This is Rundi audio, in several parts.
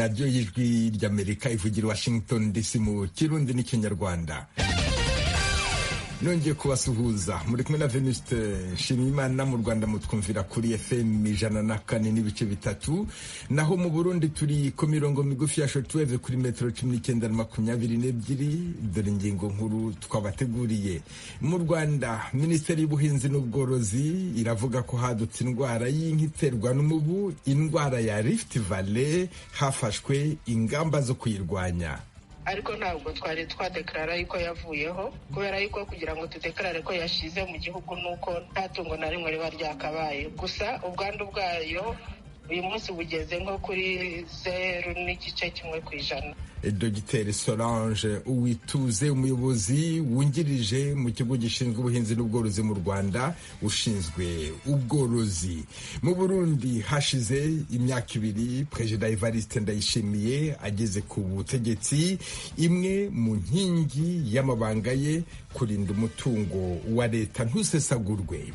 Radiyo y'Ijwi ry'Amerika ivugira Washington DC mu Kirundi n'Ikinyarwanda. Nongeye kubasuhuza, muri kumwe na Venuste Nshimiyimana. Mu Rwanda mutwumvira kuri FM 104.3, naho mu Burundi turi ku mirongo migufi ya shortwave kuri metero 19 na 22. Dore ingingo nkuru twabateguriye. Mu Rwanda, Minisiteri y'Ubuhinzi n'Ubworozi iravuga ko hadutse indwara y'inka iterwa n'umubu, indwara ya Rift Valley, hafashwe ingamba zo kuyirwanya. Ariko ntabwo twari twadekarara yuko yavuyeho, kubera yuko kugira ngo tudekarare ko yashize mu gihugu nuko nta tungo na rimwe riba ryakabaye. Gusa ubwandu bwayo uyu munsi bugeze nko kuri 0.1%. Dogiteri Solange Uwituze, umuyobozi wungirije mu kigo gishinzwe ubuhinzi n'ubworozi mu Rwanda, ushinzwe ubworozi. Mu Burundi hashize imyaka 2 Perezida Evariste Ndayishimiye ageze ku butegetsi. Imwe mu nkingi y'amabanga ye, kurinda umutungo wa leta ntusesagurwe.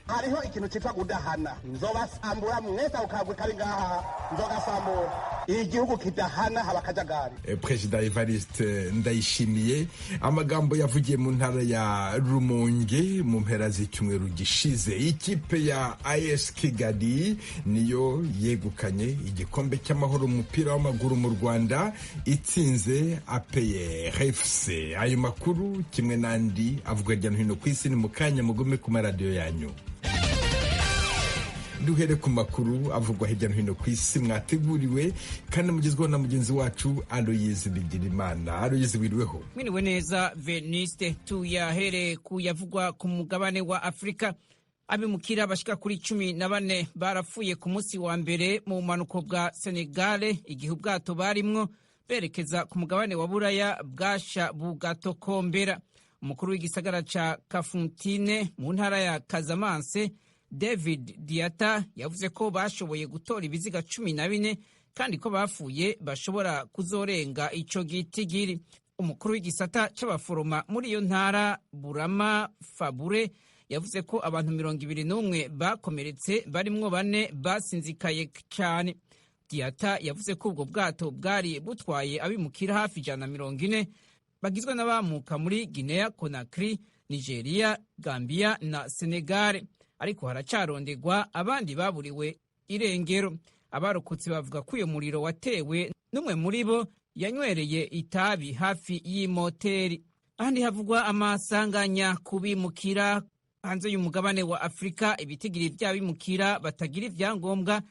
Hariho ikintu cyitwa kudahana. Nzobasambura mwese, ako kagwi kari ngaha nzogasambura. Igihugu kidahana haba akajagari. Perezida Evariste Ndayishimiye, amagambo yavugiye mu ntara ya Rumonge mu mpera z'icyumweru gishize. Ikipe ya AS Kigali niyo yegukanye igikombe cy'amahoro mu mupira w'amaguru mu Rwanda, itsinze APR FC. Ayo makuru kimwe n'andi avuga hirya no hino ku isi ni mu kanya, mugume ku maradiyo yanyu. Duhere ku makuru avugwa hirya no hino ku isi mwateguriwe kandi mugezweho na mugenzi wacu Aloyizi Bigirimana. Aloyizi, wiriweho? Mwiriwe neza, Veniste. Tuyahere kuyavugwa ku mugabane wa Afurika. Abimukira bashika kuri 14 barapfuye ku munsi wa mbere mu bumanuko bwa Senegale, igihe ubwato barimwo berekeza ku mugabane wa Buraya bwasha bugatokombera. Umukuru w'igisagara ca Kafuntine mu ntara ya Kazamanse, David Diata, yavuze ko bashoboye gutora ibiziga 14 kandi ko bapfuye bashobora kuzorenga ico gitigiri. Umukuru w'igisata c'abaforoma muri iyo ntara, Burama Fabure, yavuze ko abantu 21 bakomeretse, barimwo bane basinzikaye cyane. Diata yavuze ko ubwo bwato bwari butwaye abimukira hafi 140, bagizwe n'abamuka muri Guinea Conakry, Nigeria, Gambia na Senegal, ariko haracarondegwa abandi baburiwe irengero. Abarokotse bavuga ko uyo muriro watewe n'umwe muri bo yanywereye itabi hafi y'imoteri. Ahandi havugwa amasanganya kubimukira hanze y'umugabane wa Afurika, ibitigiri by'abimukira batagira ibyangombwa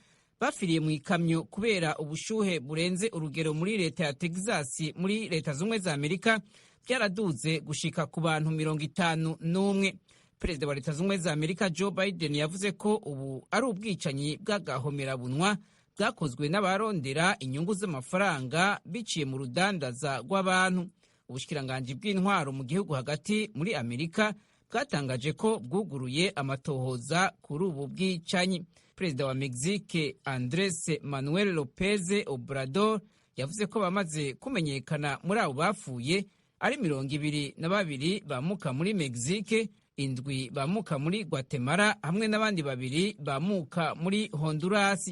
bafiriye mu ikamyo kubera ubushuhe burenze urugero muri leta ya Texas muri Leta Zumwe za Amerika byaraduze gushika ku bantu 51. Perezida wa Leta Zumwe za Amerika Joe Biden yavuze ko ubu ari ubwicanyi bw'agahomerabunwa bwakozwe n'abarondera inyungu z'amafaranga biciye mu rudandaza rw'abantu. Ubushikiranganji bw'intwaro mu gihugu hagati muri Amerika bwatangaje ko bwuguruye amatohoza kuri ubu bwicanyi. Perezida wa Mexique Andres Manuel Lopez Obrador yavuze ko bamaze kumenyekana muri abo bapfuye ari 22 bamuka muri Mexique, indwi bamuka muri Guatemala hamwe n'abandi babiri bamuka muri Honduras.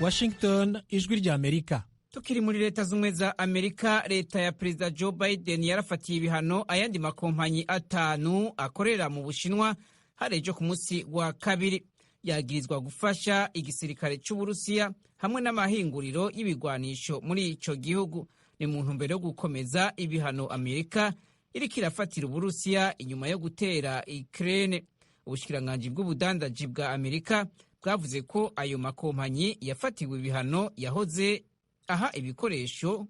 Washington, Ijwi ry'Amerika. Tukiri muri Leta Z'Ubumwe za Amerika, leta ya Perezida Joe Biden yarafatiye ibihano ayandi makompanyi atanu akorera mu Bushinwa hari ejo ku munsi wa kabiri. Yagirizwa gufasha igisirikare c'Uburusiya hamwe n'amahinguriro y'ibigwanisho muri ico gihugu. Ni mu ntumbero yo gukomeza ibihano Amerika iriko irafatira Uburusiya inyuma yo gutera Ukraine. Ubushikiranganji bw'ubudandaji bwa Amerika bwavuze ko ayo makompanyi yafatiwe ibihano yahoze aha ibikoresho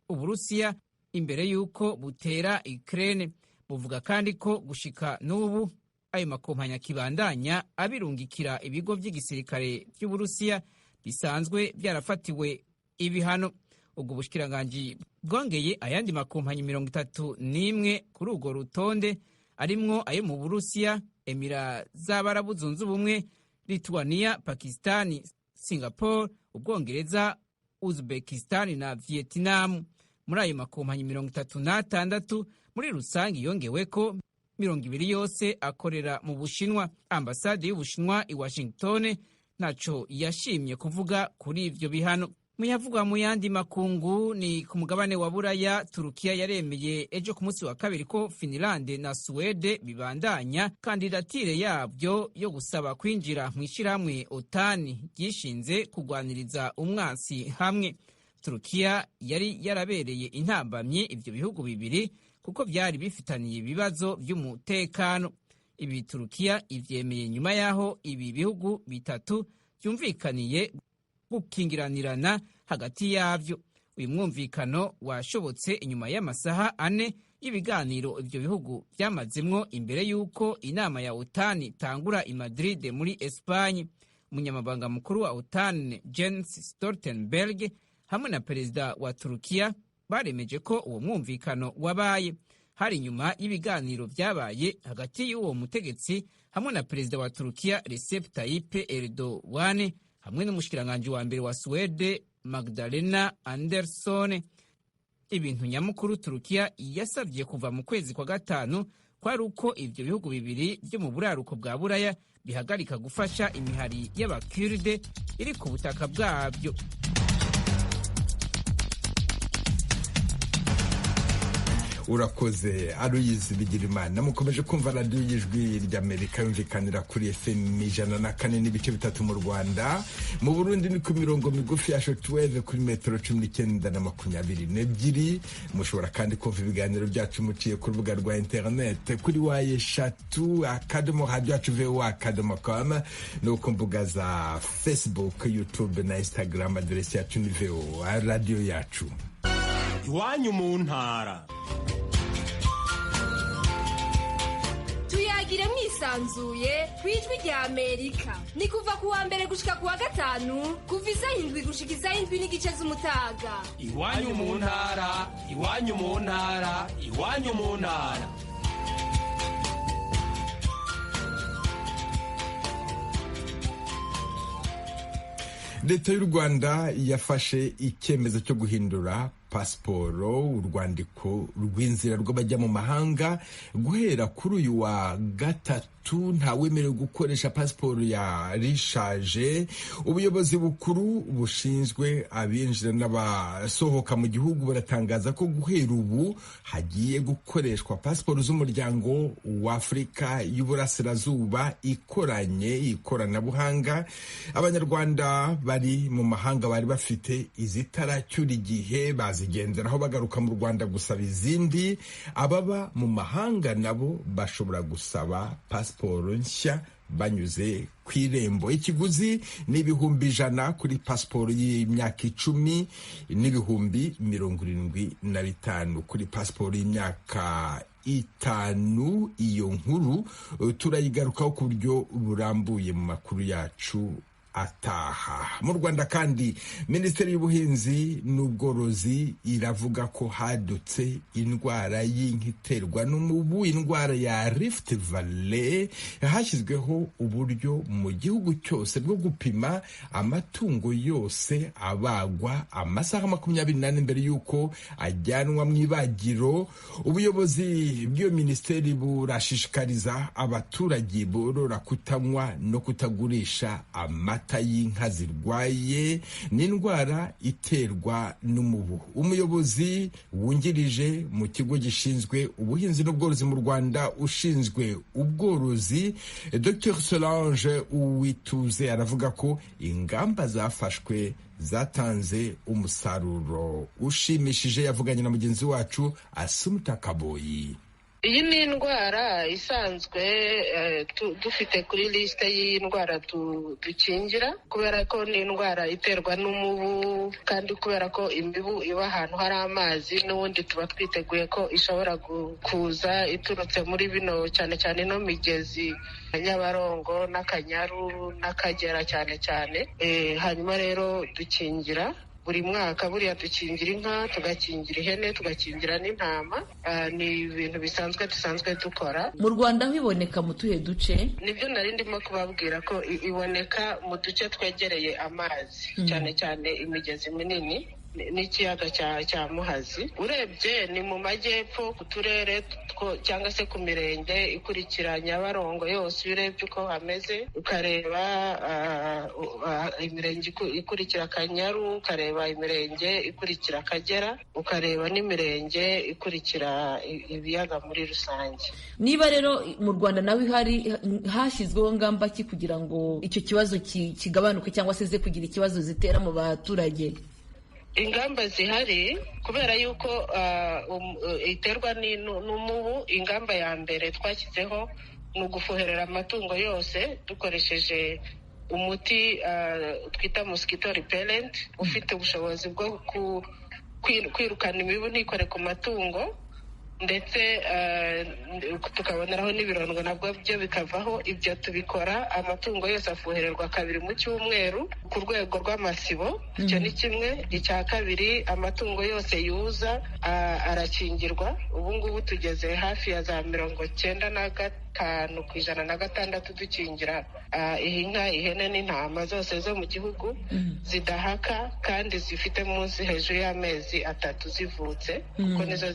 Uburusiya imbere y'uko butera Ukraine. Buvuga kandi ko gushika n'ubu ayo makompanyi akibandanya abirungikira ibigo by'igisirikare by'Uburusiya bisanzwe byarafatiwe ibihano. Ubwo bushikiranganji bwongeye ayandi makompanyi 31 kuri urwo rutonde, arimwo ayo mu Burusiya, Emira z'Abarabu Zunze Ubumwe, Lituania, Pakistani, Singapore, Ubwongereza, Uzbekistan na Vietnam. Muri ayo makompanyi 36 muri rusange yongeweko, 20 yose akorera mu Bushinwa. Ambasade y'Ubushinwa i Washington Ntaco yashimye kuvuga kuri ivyo bihano. Muyavugwa mu yandi makungu ni ku mugabane wa Buraya. Turukiya yaremeye ejo ku munsi wa kabiri ko Finlande na Suwede bibandanya kandidatire yabyo yo gusaba kwinjira mu ishyirahamwe OTAN ryishinze kugwaniriza umwansi hamwe. Turukiya yari yarabereye intambamyi ivyo bihugu bibiri kuko byari bifitaniye ibibazo by'umutekano. Ibi Turukiya ivyemeye nyuma y'aho ibi bihugu bitatu byumvikaniye gukingiranirana hagati yavyo. Uyu mwumvikano washobotse inyuma y'amasaha 4 y'ibiganiro ivyo bihugu byamazemwo imbere y'uko inama ya OTAN itangura i Madrid muri Espagne. Umunyamabanga mukuru wa OTAN Jens Stoltenberg hamwe na perezida wa Turukiya baremeje ko uwo mwumvikano wabaye. Hari inyuma y'ibiganiro byabaye hagati y'uwo mutegetsi hamwe na perezida wa Turukiya Recep Tayyip Erdogan hamwe n'umushikiranganji wa mbere wa Suwede Magdalena Andersson. Ibintu nyamukuru Turukiya yasabye kuva mu kwezi kwa gatanu kwari uko ivyo bihugu bibiri byo mu buraruko bwa Buraya bihagarika gufasha imihari y'abakurde iri ku butaka bwabyo. Urakoze Aloyizi Bigirimana. Mukomeje kumva radiyo y'Ijwi ry'Amerika yumvikanira kuri FM 104.3 mu Rwanda. Mu Burundi ni ku mirongo migufi ya shortwave kuri metero 19 na 22. Mushobora kandi kumva ibiganiro byacu muciye ku rubuga rwa internet kuri w3.radioyacu.voa.com no ku mbuga za Facebook, YouTube na Instagram. Aderesi yacu ni VOA radiyo yacu. Iwanyu mu ntara tuyagire mwisanzuye ku Ijwi rya Amerika. Ni kuva ku wa mbere gushika ku wa gatanu, kuva isaha 7 gushika isaha 7:30 z'umutaga. Iwanyu mu ntara, iwanyu mu ntara, iwanyu mu ntara. Leta y'u Rwanda yafashe icyemezo cyo guhindura pasiporo, urwandiko rw'inzira rw'abajya mu mahanga. Guhera kuri uyu wa gatatu ntawemerewe gukoresha pasiporo ya rishaje. Ubuyobozi bukuru bushinzwe abinjira n'abasohoka mu gihugu buratangaza ko guhera ubu hagiye gukoreshwa pasiporo z'umuryango w'Afurika y'Uburasirazuba ikoranye ikoranabuhanga. Abanyarwanda bari mu mahanga bari bafite izitaracyura igihe bazigenderaho bagaruka mu Rwanda gusaba izindi. Ababa mu mahanga nabo bashobora gusaba pasiporo nshya banyuze ku Irembo. Ikiguzi ni 100,000 kuri pasiporo y'imyaka 10 n'75,000 kuri pasiporo y'imyaka 5. Iyo nkuru turayigarukaho ku buryo burambuye mu makuru yacu ataha. Mu Rwanda kandi, Minisiteri y'Ubuhinzi n'Ubworozi iravuga ko hadutse indwara y'inka iterwa n'umubu, indwara ya Rift Valley. Hashyizweho uburyo mu gihugu cyose bwo gupima amatungo yose abagwa amasaha 24 mbere y'uko ajyanwa mu ibagiro. Ubuyobozi bw'iyo minisiteri burashishikariza abaturage borora kutanywa no kutagurisha amata y'inka zirwaye n'indwara iterwa n'umubu. Umuyobozi wungirije mu kigo gishinzwe ubuhinzi n'ubworozi mu Rwanda ushinzwe ubworozi, Dr Solange Uwituze, aravuga ko ingamba zafashwe zatanze umusaruro ushimishije. Yavuganye na mugenzi wacu Asumta Kaboyi. Iyi ni indwara isanzwe dufite kuri lisite y'indwara dukingira, kubera ko ni indwara iterwa n'umubu, kandi kubera ko imibu iba ahantu hari amazi, n'ubundi tuba twiteguye ko ishobora kuza iturutse muri bino, cyane cyane ino migezi Nyabarongo n'Akanyaru n'Akagera cyane cyane. Hanyuma rero dukingira buri mwaka, buriya dukingira inka, tugakingira ihene, tugakingira n'intama. Ni ibintu bisanzwe dusanzwe dukora. Mu Rwanda aho iboneka mu tuhe duce? Nibyo nari ndimo kubabwira ko iboneka mu duce twegereye amazi, cyane cyane imigezi minini n'ikiyaga cya Muhazi. Urebye ni mu majyepfo ku turere cyangwa se ku mirenge ikurikira Nyabarongo yose, iyo urebye uko hameze, ukareba imirenge ikurikira Akanyaru, ukareba imirenge ikurikira Akagera, ukareba n'imirenge ikurikira ibiyaga muri rusange. Niba rero mu Rwanda nawe ihari, hashyizweho ngamba ki kugira ngo icyo kibazo kigabanuke cyangwa se ze kugira ikibazo zitera mu baturage? Ingamba zihari, kubera yuko iterwa n'umubu, ingamba ya mbere twashyizeho ni ugufuherera amatungo yose dukoresheje umuti twita mosquito repellent, ufite ubushobozi bwo kwirukana imibu ntikore ku matungo, ndetse tukaboneraho n'ibirondwe nabwo byo bikavaho. Ibyo tubikora, amatungo yose afuhererwa kabiri mu cyumweru ku rwego rw'amasibo. Icyo ni kimwe. Icya kabiri, amatungo yose yuza arakingirwa. Ubu ngubu tugeze hafi ya za 95% na 6 dukingira inka, ihene n'intama zose zo mu gihugu zidahaka kandi zifite munsi hejuru y'amezi 3 zivutse, kuko nizo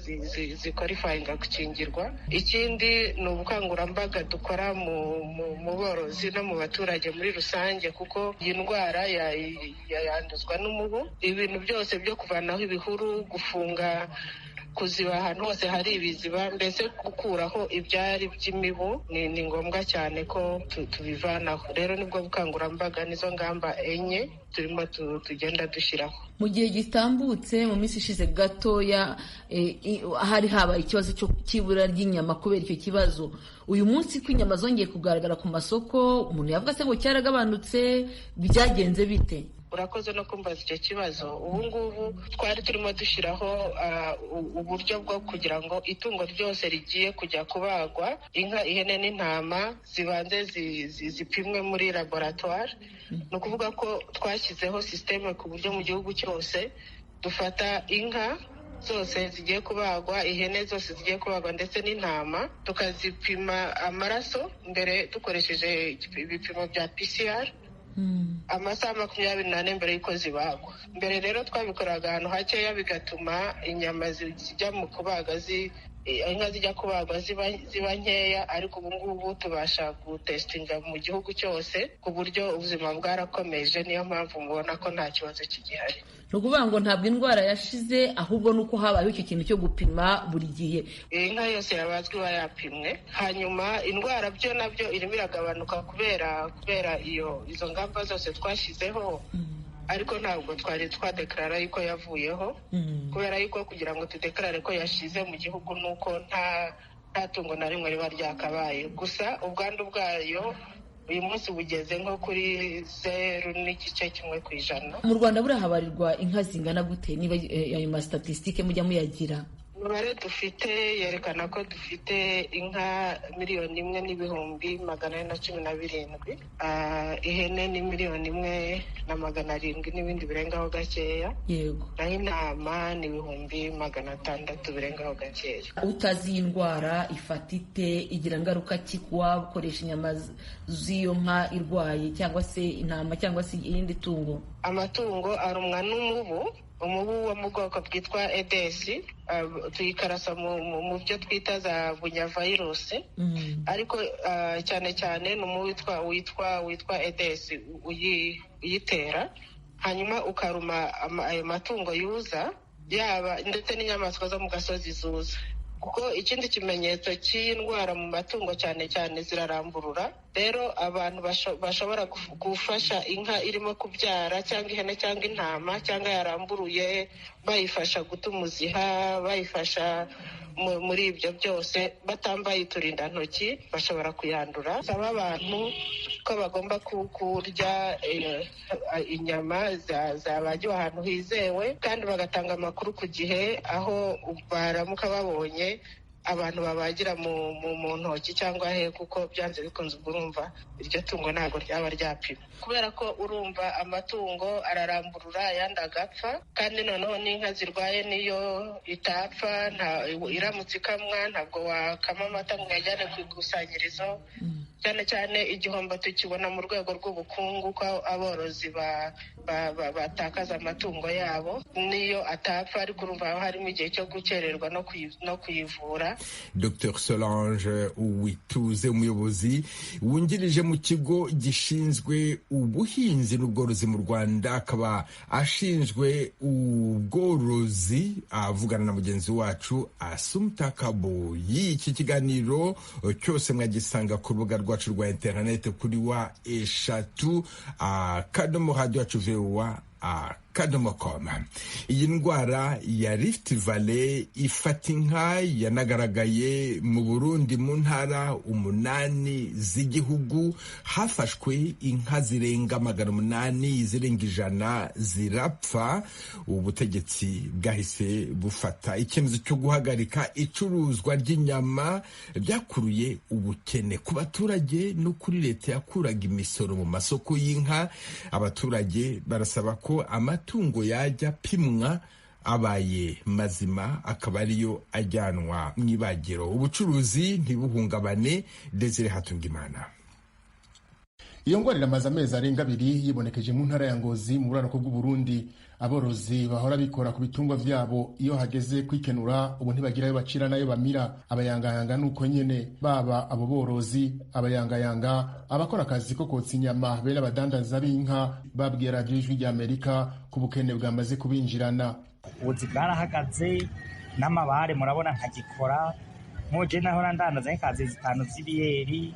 ziqualifyinga gukingirwa. Ikindi ni ubukangurambaga dukora mu borozi no mu baturage muri rusange, kuko iyi ndwara yanduzwa n'umubu. Ibintu byose byo kuvanaho ibihuru, gufunga, kuziba ahantu hose hari ibiziba, mbese gukuraho ibyari by'imibu ni ngombwa cyane ko tubivanaho. Rero nibwo bukangurambaga, nizo ngamba 4 turimo tugenda dushyiraho. Mu gihe gitambutse, mu minsi ishize gatoya, hari habaye ikibazo cy'ibura ry'inyama kubera icyo kibazo. Uyu munsi ko inyama zongeye kugaragara ku masoko, umuntu yavuga se ngo cyaragabanutse, byagenze bite? Urakoze no kumbaza icyo kibazo. Ubu ngubu twari turimo dushyiraho uburyo bwo kugira ngo itungo ryose rigiye kujya kubagwa, inka, ihene n'intama, zibanze zipimwe muri laboratoire. Ni ukuvuga ko twashyizeho système ku buryo mu gihugu cyose dufata inka zose zigiye kubagwa, ihene zose zigiye kubagwa, ndetse n'intama, tukazipima amaraso mbere dukoresheje ibipimo bya PCR amasaha 24 mbere y'uko zibagwa. Mbere rero twabikoraga ahantu hakeya, bigatuma inyama zijya mu kubaga, inka zijya kubagwa ziba nkeya, ariko ubu ngubu tubasha gutestinga mu gihugu cyose ku buryo ubuzima bwarakomeje. Niyo mpamvu mubona ko nta kibazo kigihari. Ni ukuvuga ngo ntabwo indwara yashize, ahubwo ni uko habayeho icyo kintu cyo gupima buri gihe. Inka yose yabazwe iba yapimwe. Hanyuma indwara byo nabyo irimo iragabanuka kubera izo ngamba zose twashyizeho, ariko ntabwo twari twadeclara yuko yavuyeho, kubera yuko kugira ngo tudeclare ko yashize mu gihugu ni uko nta tungo na rimwe riba ryakabaye. Gusa ubwandu bwayo uyu munsi bugeze nko kuri 0.1%. Mu Rwanda buriya habarirwa inka zingana gute, niba ayo mastatistique mujya muyagira? Imibare dufite yerekana ko dufite inka 1,417,000, ihene ni 1,700,000 n'ibindi birengaho gakeya. Yego. Naho intama ni 600,000 birengaho gakeya. Utazi iyi ndwara ifata ite, igira ngaruka ki kuba ukoresha inyama z'iyo nka irwaye cyangwa se intama cyangwa se irindi tungo? Amatungo arumwa n'umubu, umubu wo mu bwoko bwitwa Aedes, tuyikarasa mu byo twita za bunyavirusi, ariko cyane cyane ni umubu witwa Aedes uyitera, hanyuma ukaruma ayo matungo yuza, yaba ndetse n'inyamaswa zo mu gasozi zuza. Kuko ikindi kimenyetso cy'iyi ndwara mu matungo cyane cyane ziraramburura. Rero abantu bashobora gufasha inka irimo kubyara cyangwa ihene cyangwa intama cyangwa yaramburuye, bayifasha guta umuziha, bayifasha muri ibyo byose, batambaye uturindantoki, bashobora kuyandura. Saba abantu ko bagomba kurya inyama zabagiwe ahantu hizewe, kandi bagatanga amakuru ku gihe aho baramuka babonye abantu babagira mu ntoki cyangwa he, kuko byanze bikunze ubwo urumva iryo tungo ntabwo ryaba ryapimwa, kubera ko urumva amatungo araramburura ayandi agapfa, kandi noneho n'inka zirwaye niyo itapfa, iramutse ikamwa ntabwo wakama amata ngo uyajyane ku ikusanyirizo. Cyane cyane igihombo tukibona mu rwego rw'ubukungu, ko aborozi batakaza amatungo yabo, niyo atapfa ariko urumva haba harimo igihe cyo gukererwa no kuyivura. Dr Solange Uwituze, umuyobozi wungirije mu kigo gishinzwe ubuhinzi n'ubworozi mu Rwanda, akaba ashinzwe ubworozi, avugana na mugenzi wacu Asumta Kaboyi. Iki kiganiro cyose mwagisanga ku rubuga rwacu rwa interineti kuri www.radioyacuvoa.com. Iyi ndwara ya Rift Valley ifata inka yanagaragaye mu Burundi mu ntara 8 z'igihugu. Hafashwe inka zirenga 800, izirenga 100 zirapfa. Ubutegetsi bwahise bufata icyemezo cyo guhagarika icuruzwa ry'inyama, byakuruye ubukene ku baturage no kuri leta yakuraga imisoro mu masoko y'inka. Abaturage barasaba ko amatungo yajya apimwa abaye mazima akaba ariyo ajyanwa mu ibagiro, ubucuruzi ntibuhungabane. Desire Hatungimana. Iyo ngwara iramaze amezi arenga 2 yibonekeje mu ntara ya Ngozi mu buraruko bw'Uburundi. Aborozi bahora bikora ku bitungwa vyabo iyo hageze kwikenura ubu ntibagira ayo bacira nayo bamira. Abayangayanga nuko nyene, baba abo borozi, abayangayanga, abakora akazi ko kotsa inyama, bene abadandaza b'inka babwiye radiyo Ijwi rya Amerika ku bukene bwamaze kubinjirana. Ubuzi bwarahagaze n'amabare murabona ntagikora. Nk'uje nahora ndandaza nk'ikaziye 5 z'ibiyeri,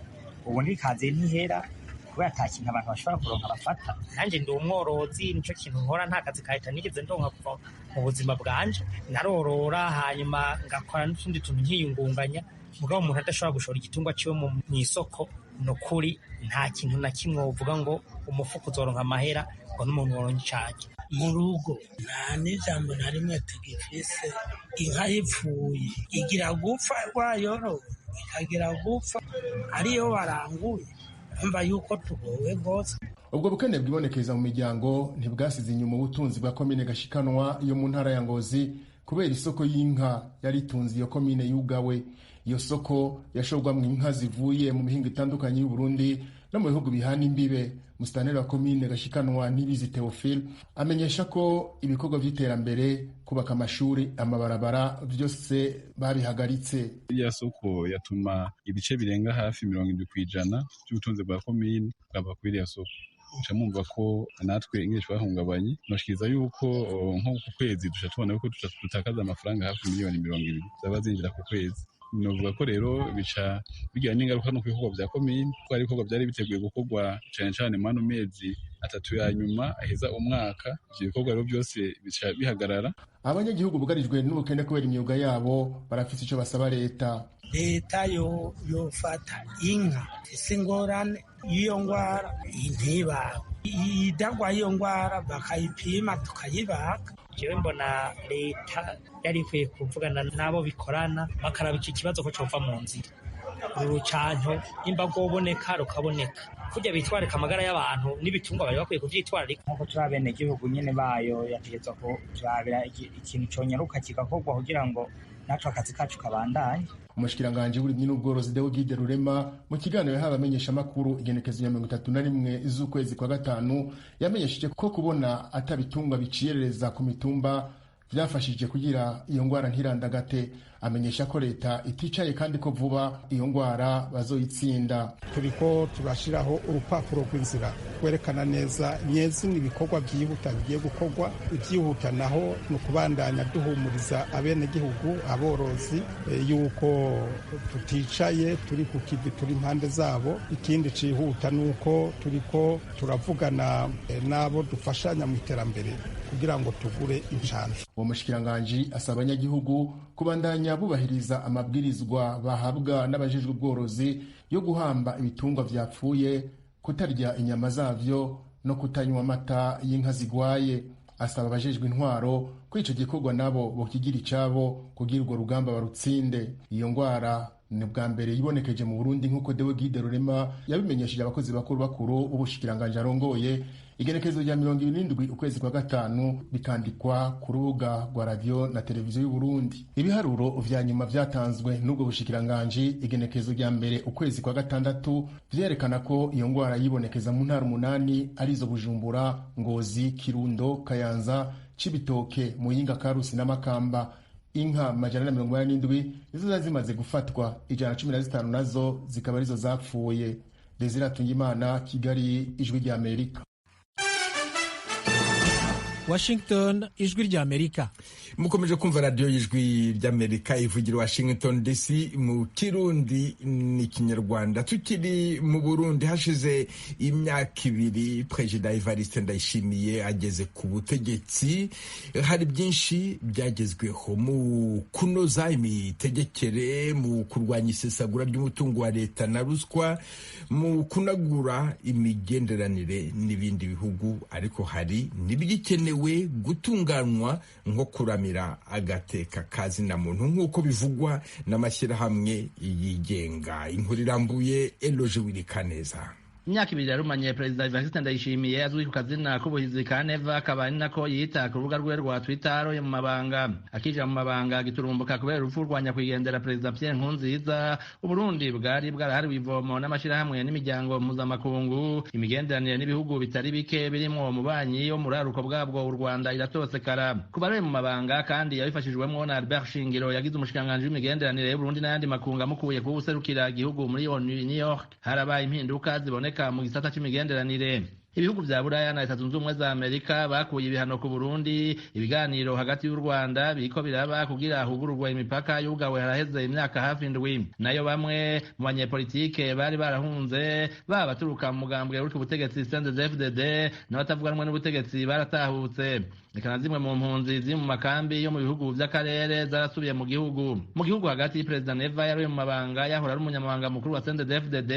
ubu n'ikaziye ntihera kubera ata kintu abantu bashobora kuronka bafata. Nanjye ndi umworozi, nico kintu nkora, nta kazi ka leta nigeze ndonka kuva mu buzima bwanje. Narorora hanyuma ngakora n'utundi tuntu nkiyungunganya, mugabo umuntu adashobora gushora igitungwa ciwe mu isoko, ni ukuri nta kintu na kimwe wovuga ngo umufuko uzoronka amahera ngo n'umuntu woronka icaje. Mu rugo nta n'ijambo na rimwe tugifise. Inka yipfuye igira gupfa wayorora, ikagira gupfa ariyo baranguye. Umva yuko tugowe rwose. Ubwo bukene bwibonekeza mu miryango ntibwasize inyuma ubutunzi bwa komine Gashikanwa yo mu ntara ya Ngozi, kubera isoko y'inka yari itunze iyo komine yugawe. Iyo soko yashorwamwo inka zivuye mu mihingo itandukanye y'u Burundi no mu bihugu bihana imbibe. Musitanteri wa komine Gashikanwa Nibizi Theophile amenyesha ko ibikorwa vy'iterambere, kubaka amashuri, amabarabara, vyose babihagaritse. Iya soko yatuma ibice birenga hafi 70% by'ubutunzi bwa komine bwava kuri iriya soko. Uca mumva ko natwe ingene twahungabanye, noshikiriza yuko nko ku kwezi duca tubona yuko dutakaza amafaranga hafi miliyoni 20 zaba zinjira ku kwezi. Novuga ko rero bica bigira n'ingaruka no ku bikorwa vya komine, kuko hari ibikorwa vyari biteguye gukorwa cane cane mwano mezi 3 ya nyuma aheza umwaka. Ivyo bikorwa rero byose bica bihagarara. Abanyagihugu bugarijwe n'ubukene kubera imyuga yabo barafise ico basaba leta. Leta yofata inka ifise ingorane y'iyo ngwara ntibawe, idagwa y'iyo ngwara bakayipima tukayibaga. Jewe mbona leta yari ikwiye kuvugana n'abo bikorana bakaraba iki kibazo ko cova mu nzira. Uru rucanco nimba rwoboneka rukaboneka, kurya bitwarika amagara y'abantu n'ibitungwa bari bakwiye kuvyitwararika. Nk'uko turi abenegihugu nyene bayo, yategerezwa kuturabira ikintu conyaruka kigakorwa kugira ngo natwe akazi kacu kabandanye. Umushikiranganji w'uburimyi n'ubworozi Deogide Rurema mu kiganiro yahawe abamenyeshamakuru igenekezo ya 31 z'ukwezi kwa 5 yamenyesheje ko kubona atabitungwa biciyerereza ku mitumba vyafashije kugira iyo ngwara ntirandagate. Amenyesha ko leta iticaye kandi ko vuba iyo ngwara bazoyitsinda. Turiko turashiraho urupapuro rw'inzira rwerekana neza nyezi ibikorwa vyihuta bigiye gukorwa. Ivyihuta naho ni ukubandanya duhumuriza abenegihugu, aborozi yuko tuticaye, turi ku kivi, turi impande zabo. Ikindi cihuta ni uko turiko turavugana n'abo dufashanya mu iterambere kugira ngo tugure incanco. Uwo mushikiranganji asaba abanyagihugu kubandanya bubahiriza amabwirizwa bahabwa n'abajejwe ubworozi yo guhamba ibitungwa vyapfuye, kutarya inyama zavyo no kutanywa amata y'inka zigwaye. Asaba abajejwe intwaro ko ico gikorwa nabo bokigira icabo kugira urwo rugamba barutsinde. Iyo ngwara Ni bwa mbere yibonekeje mu Burundi, nk'uko Dewe Guide Rurema yabimenyesheje abakozi bakuru bakuru b'ubushikiranganji arongoye igenekerezo rya 27 ukwezi kwa gatanu, bikandikwa ku rubuga rwa radiyo na televiziyo y'u Burundi. Ibiharuro vya nyuma vyatanzwe n'ubwo bushikiranganji igenekerezo rya 1 ukwezi kwa gatandatu vyerekana ko iyo ngwara yibonekeza mu ntara 8 arizo Bujumbura, Ngozi, Kirundo, Kayanza, Cibitoke, Muyinga, Karusi na Makamba. Inka 487 nizo zari zimaze gufatwa, 115 nazo zikaba arizo zapfuye. Desire Atungimana, Kigali, Ijwi rya Amerika. Washington, Ijwi rya Amerika. Mukomeje kumva radiyo y'Ijwi ry'Amerika ivugira Washington DC mu Kirundi n'iKinyarwanda. Tukiri mu Burundi, hashize imyaka 2 Perezida Evariste Ndayishimiye ageze ku butegetsi. Hari byinshi byagezweho mu kunoza imitegekere, mu kurwanya isesagura ry'umutungo wa leta na ruswa, mu kunagura imigenderanire n'ibindi bihugu, ariko hari n'ibigikenewe gutunganywa nko kuramira agateka kazina muntu, nk'uko bivugwa n'amashyirahamwe yigenga. Inkuru irambuye, Eloge Wirikaneza. Imyaka 2 yarumanye Perezida Evariste Ndayishimiye azwi ku kazina k'ubuhizi ka Neva, akaba ari nako yita ku rubuga rwe rwa Twitter aroye mu mabanga. Akija mu mabanga giturumbuka kubera urupfu rwa nyakwigendera Perezida Pierre Nkurunziza, Uburundi bwari bwarahariwe ivomo n'amashirahamwe n'imiryango mpuzamakungu. Imigenderanire n'ibihugu bitari bike birimwo umubanyi wo muraruko bwabwo u Rwanda iratosekara. Kuva aroye mu mabanga kandi yabifashijwemwo na Albert Shingiro yagize umushikiranganji w'imigenderanire y'Uburundi n'ayandi makungu amukuye kuba userukira igihugu muri ONU New York, harabaye impinduka ziboneka mu gisata c'imigenderanire. Ibihugu vya Buraya na Leta Zunze Ubumwe za Amerika bakuye ibihano ku Burundi. Ibiganiro hagati y'u Rwanda biriko biraba kugira hugururwe imipaka yugawe haraheze imyaka hafi 7. Nayo bamwe mu banyepolitike bari barahunze, baba baturuka mu mugambwe uri ku butegetsi CNDD-FDD n'abatavuga rumwe n'ubutegetsi baratahutse. Eka na zimwe mu mpunzi ziri mu makambi yo mu bihugu vy'akarere zarasubiye mu gihugu. Mu gihugu hagati, Perezida Neva yari mu mabanga yahora ari umunyamabanga mukuru wa CNDD-FDD,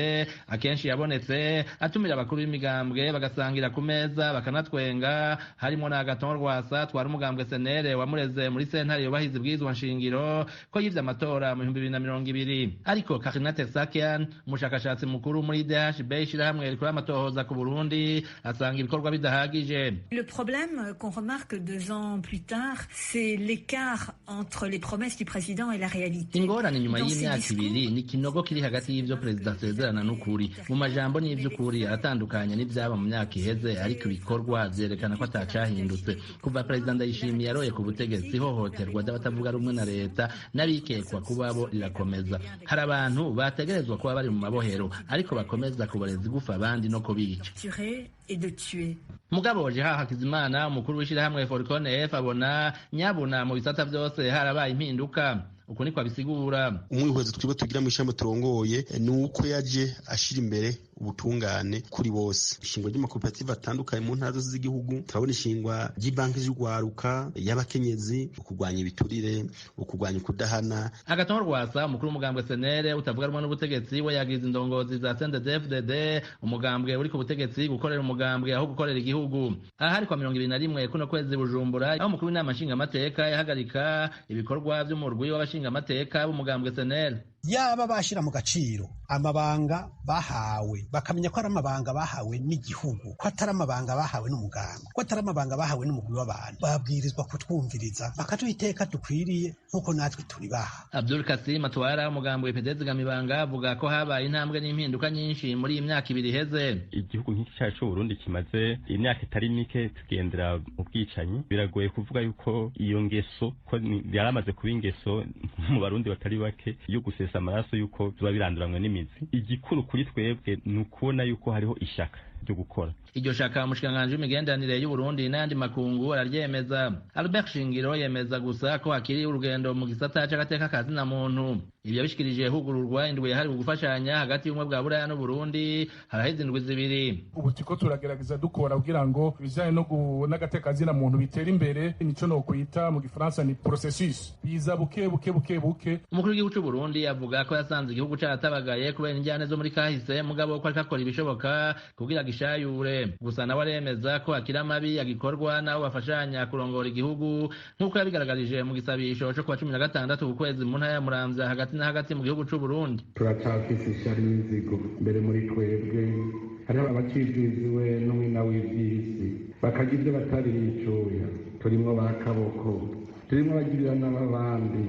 akenshi yabonetse atumira abakuru b'imigambwe bagasangira ku meza bakanatwenga, harimo na Agathon Rwasa twari umugambwe senere wamureze muri sentare yubahiza ibwirizwa nshingiro ko yivye amatora mu 2020. Ariko Karina Tersakian, umushakashatsi mukuru muri DHB, ishirahamwe rikora amatohoza ku Burundi, asanga ibikorwa bidahagije. Le problème qu'on remarque 2 ans plus tard, c'est l'écart entre les promesses du président et la réalité. Ingorane nyuma y'imyaka 2 ni kinogo kiri hagati y'ivyo perezida asezerana n'ukuri. Mu majambo n'ivy'ukuri aratandukanye n'ivyaba mu myaka iheze, ariko ibikorwa vyerekana ko atacahindutse. Kuva Perezida Ndayishimiye yaroye ku butegetsi, ihohoterwa ry'abatavuga rumwe na leta n'abikekwa kubabo rirakomeza. Hari abantu bategerezwa kuba bari mu mabohero, ariko bakomeza kuboreza igufa abandi no kubica. Mugabo Jeha Hakizimana, umukuru w'ishirahamwe Forcon F, abona nyabuna mu bisata vyose harabaye impinduka. Uko niko abisigura. Umwihwezo twiba tugira mu ishami turongoye ni uko yaje ashira imbere ubutungane kuri bose. Ishingwa ry'amakoperative atandukanye mu ntara zose z'igihugu, turabona ishingwa ry'ibanki z'urwaruka, y'abakenyezi, ukurwanya ibiturire, ukurwanya ukudahana. Agathon Rwasa, umukuru w'umugambwe senere utavuga rumwe n'ubutegetsi, we yagize indongozi za CNDD-FDD, umugambwe uri ku butegetsi, gukorera umugambwe aho gukorera igihugu. Aha hari kwa 21 kuno kwezi Bujumbura, aho umukuru w'inama nshingamateka yahagarika ibikorwa vy'umurwi w'abashingamateka b'umugambwe senere. Yaba bashira mu gaciro amabanga bahawe, bakamenya ko ari amabanga bahawe n'igihugu, ko atari amabanga bahawe n'umuganga, ko atari amabanga bahawe n'umugwi w'abantu, babwirizwa kutwumviriza bakaduha iteka dukwiriye nk'uko natwe turibaha. Abdul Kasim atwara umugambwe PDS Gamibanga avuga ko habaye intambwe n'impinduka nyinshi muri iyi myaka 2 iheze. Igihugu nk'iki cyacu Burundi kimaze imyaka itari mike tugendera mu bwicanyi, biragoye kuvuga yuko iyo ngeso ko yaramaze kuba ingeso mu Barundi batari bake yo gusesa amaraso, yuko biba biranduranwe n'imizi. Igikuru kuri twebwe ni ukubona yuko hariho ishaka ryo gukora. Iryo shaka umushikiranganji w'imigenderanire y'u Burundi n'ayandi makungu araryemeza. Albert Shingiro yemeza gusa ko hakiri urugendo mu gisata c'agateka ka zina muntu. Ibyo yabishikirije hugururwa indwi yahariwe gufashanya hagati y'ubumwe bwa Buraya n'u Burundi, haraheze indwi 2. Ubu turiko turagerageza dukora kugira ngo ibijanye n'agateka zina muntu bitera imbere, nico no kwita mu gifaransa ni processus, biza buke buke buke buke. Umukuru w'igihugu c'u Burundi avuga ko yasanze igihugu caratabagaye kubera injyane zo muri kahise, mugabo ko ariko akora ibishoboka kugira agishayure. Gusa nawe aremeza ko akiri amabi agikorwa n'abo bafashanya kurongora igihugu, nk'uko yabigaragarije mu gisabisho co kuwa 16 ku kwezi mu ntara ya Muramvya hagati na hagati mu gihugu c'Uburundi. Turacafise ishyari n'inzigo mbere muri twebwe, hariho abacibwiziwe n'umwina w'ivy'isi bakagira ivyo batabiricuya, turimwo ba kaboko, turimwo abagirira n'ababandi,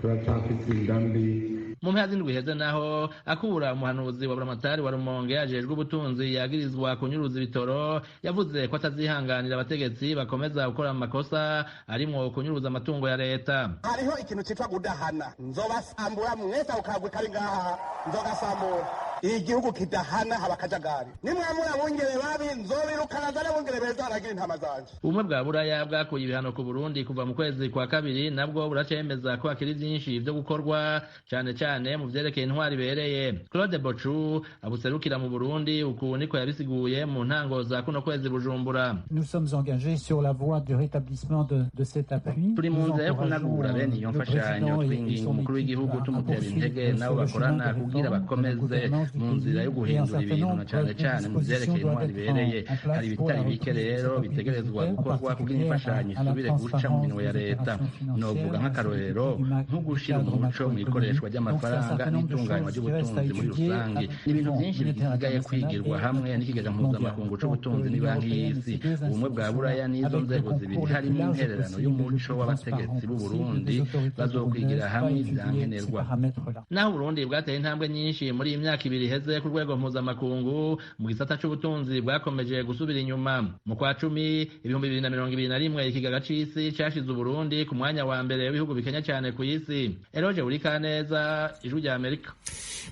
turacafise inda mbi. Mu mpera z'indwi iheze naho akura umuhanuzi wa Buramatari wa Rumonge ajejwe ubutunzi yagirizwa kunyuruza ibitoro, yavuze ko atazihanganira abategetsi bakomeza gukora amakosa arimwo kunyuruza amatungo ya leta. Hariho ikintu citwa gudahana, nzobasambura mwese ako kagwi kari ngaha, nzogasambura. Igihugu kidahana haba akajagari, nimwamura abungere babi nzobirukana nzane abungere beza baragira intama zanje. Ubumwe bwa Buraya bwakuye ibihano ku Burundi kuva mu kwezi kwa kabiri, nabwo buracemeza ko hakiri vyinshi vyo gukorwa cane cane mu vyerekeye intwari ibereye. Claude Bochu abuserukira mu Burundi uku niko yabisiguye mu ntango za kuno kwezi Bujumbura. Nous sommes engagés sur la voie du rétablissement de cet appui. Turi mu nzira yo kunagura bene iyo mfashanyo, twinginga umukuru w'igihugu tumutera intege nabo bakorana kugira bakomeze mu nzira yo guhindura ibintu na cane cane mu vyerekeye intwari ibereye. Hari ibitari bike rero bitegerezwa gukorwa kugira imfashanyo isubire guca mu minwe ya leta. Novuga nk'akarorero nko gushira umuco mu ikoreshwa ry'amafaranga n'itunganywa ry'ubutunzi muri rusange. Ni ibintu byinshi bisigaye kwigirwa hamwe n'ikigega mpuzamakungu c'ubutunzi n'ibanki y'isi. Ubumwe bwa Buraya n'izo nzego zibiri harimo intererano y'umuco w'abategetsi b'u Burundi bazokwigira hamwe ivyankenerwa. Naho Burundi bwateye intambwe nyinshi muri iyi myaka ibiri iheze ku rwego mpuzamakungu mu gisata c'ubutunzi, bwakomeje gusubira inyuma. Mu kwa 10 2021 ikigega c'isi cashize Uburundi ku mwanya wa mbere w'ibihugu bikenya cane ku isi. Eroje Burikaneza, Ijwi rya Amerika.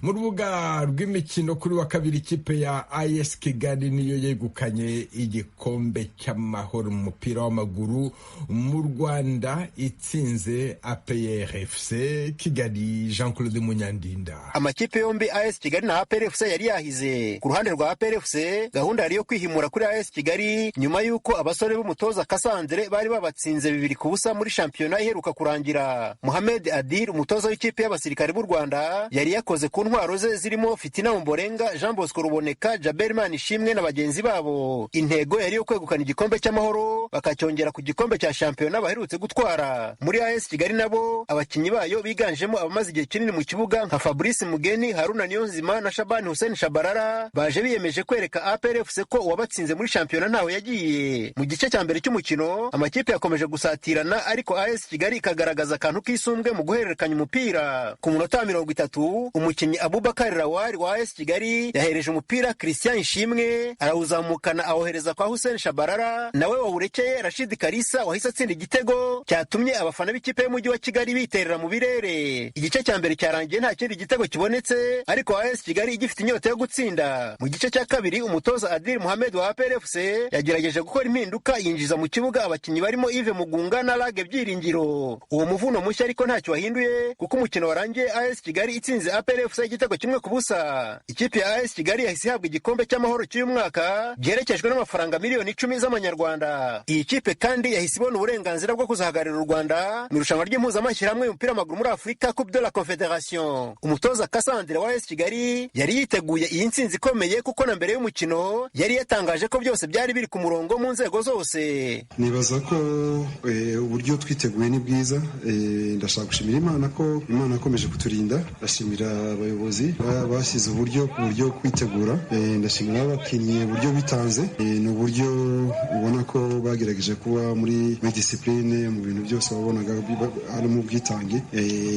Mu rubuga rw'imikino kuri wa kabiri, ikipe ya AS Kigali niyo yegukanye igikombe cy'amahoro mu mupira w'amaguru mu Rwanda, itsinze APR FC Kigali. Jean Claude Munyandinda. Amakipe yombi AS Kigali na APR FC yari yahize. Ku ruhande rwa APR FC gahunda yari yo kwihimura kuri AS Kigali nyuma y'uko abasore b'umutoza Kasandre bari babatsinze 2-0 muri shampiyona iheruka kurangira. Mohamed Adil, umutoza w'ikipe y'abasirikare b'u Rwanda, yari yakoze ku ntwaro ze zirimo Fitina Omborenga, Jean Bosco Ruboneka, Jabel Manishimwe na bagenzi babo. Intego yari yo kwegukana igikombe cy'amahoro bakacyongera ku gikombe cya shampiyona baherutse gutwara. Muri AS Kigali nabo abakinnyi bayo biganjemo abamaze igihe kinini mu kibuga nka Fabrice Mugeni, Haruna Niyonzima na Shabani Hussein Shabarara baje biyemeje kwereka APR FC ko uwabatsinze muri shampiyona ntaho yagiye. Mu gice cya mbere cy'umukino amakipe yakomeje gusatirana, ariko AS Kigali ikagaragaza akantu k'isumbwe mu guhererekanya umupira. Ku munota wa 30 umukinnyi Abubakar Rawari wa AS Kigali yahereje umupira Christian Ishimwe arawuzamukana awohereza kwa Hussein Shabarara, nawe wawurekeye Rashid Kalisa wahise atsinda igitego cyatumye abafana b'ikipe y'umujyi wa Kigali biterera mu birere. Igice cya mbere cyarangiye nta kindi gitego kibonetse, ariko AS Kigali igifite inyota yo gutsinda. Mu gice cya kabiri umutoza Adil Mohamed wa APR FC yagerageje gukora impinduka, yinjiza mu kibuga abakinnyi barimo Yves Mugunga na Lage Byiringiro. Uwo muvuno mushya ariko ntacyo wahinduye kuko umukino warangiye AS Kigali itsinze APR FC igitego 1-0. Ikipe ya AS Kigali yahise ihabwa igikombe cy'amahoro cy'uyu mwaka giherekejwe n'amafaranga miliyoni 10 z'amanyarwanda. Iyi kipe kandi yahise ibona uburenganzira bwo kuzahagararira u Rwanda mu irushanwa ry'impuzamashyirahamwe y'umupira w'amaguru muri Afurika, Coupe de la Confederation. Umutoza Cassandre wa AS Kigali yari yiteguye iyi ntsinzi ikomeye kuko na mbere y'umukino yari yatangaje ko byose byari biri ku murongo mu nzego zose. Nibaza ko uburyo twiteguye ni bwiza. Ndashaka gushimira Imana ko Imana yakomeje kuturinda. Ndashimira abayobozi bashyize uburyo ku buryo kwitegura. Ndashimira abakinnyi uburyo bitanze. Ni uburyo ubona ko bagerageje kuba muri discipline mu bintu byose wabonaga harimo ubwitange.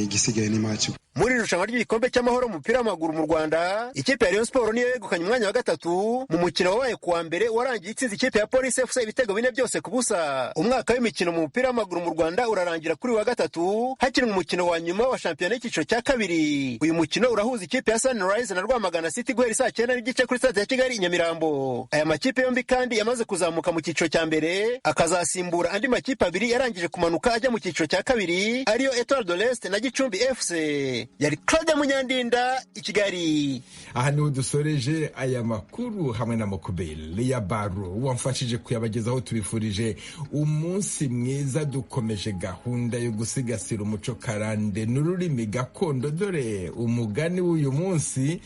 Igisigaye ni match. Muri irushanwa ry'igikombe cy'amahoro mu mupira w'amaguru mu Rwanda, ikipe ya Rayon Sports niyo yegukanye umwanya wa 3 mu mukino wabaye kuwa mbere warangiye itsinze ikipe ya Police FC ibitego 4 byose ku busa. Umwaka w'imikino mu mupira w'amaguru mu Rwanda urarangira kuri wa 3 hakinwa umukino wa nyuma wa shampiyona y'icyiciro cya kabiri. Uyu mukino urahuza ikipe ya Sunrise na Rwamagana City guhera saa 9:30 kuri stade ya Kigali i Nyamirambo. Aya makipe yombi kandi yamaze kuzamuka mu cyiciro cya mbere, akazasimbura andi makipe abiri yarangije kumanuka ajya mu cyiciro cya kabiri, ariyo Etoile de l'Est na Gicumbi FC. Yari Claude Munyandinda i Kigali. Aha niho dusoreje aya makuru hamwe na Mokubeli ya Baro wamfashije kuyabagezaho. Tubifurije umunsi mwiza. Dukomeje gahunda yo gusigasira umuco karande n'ururimi gakondo. Dore umugani w'uyu munsi: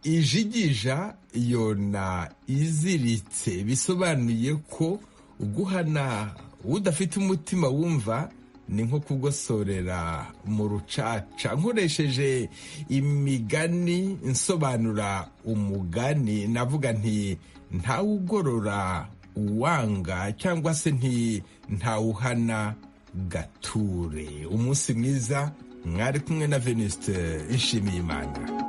ijigija yona iziritse. Bisobanuye ko guhana udafite umutima wumva ni nko kugosorera mu rucaca. Nkoresheje imigani nsobanura umugani, navuga nti ntawugorora uwanga, cyangwa se nti ntawuhana gature. Umunsi mwiza, mwari kumwe na Venuste Nshimiyimana.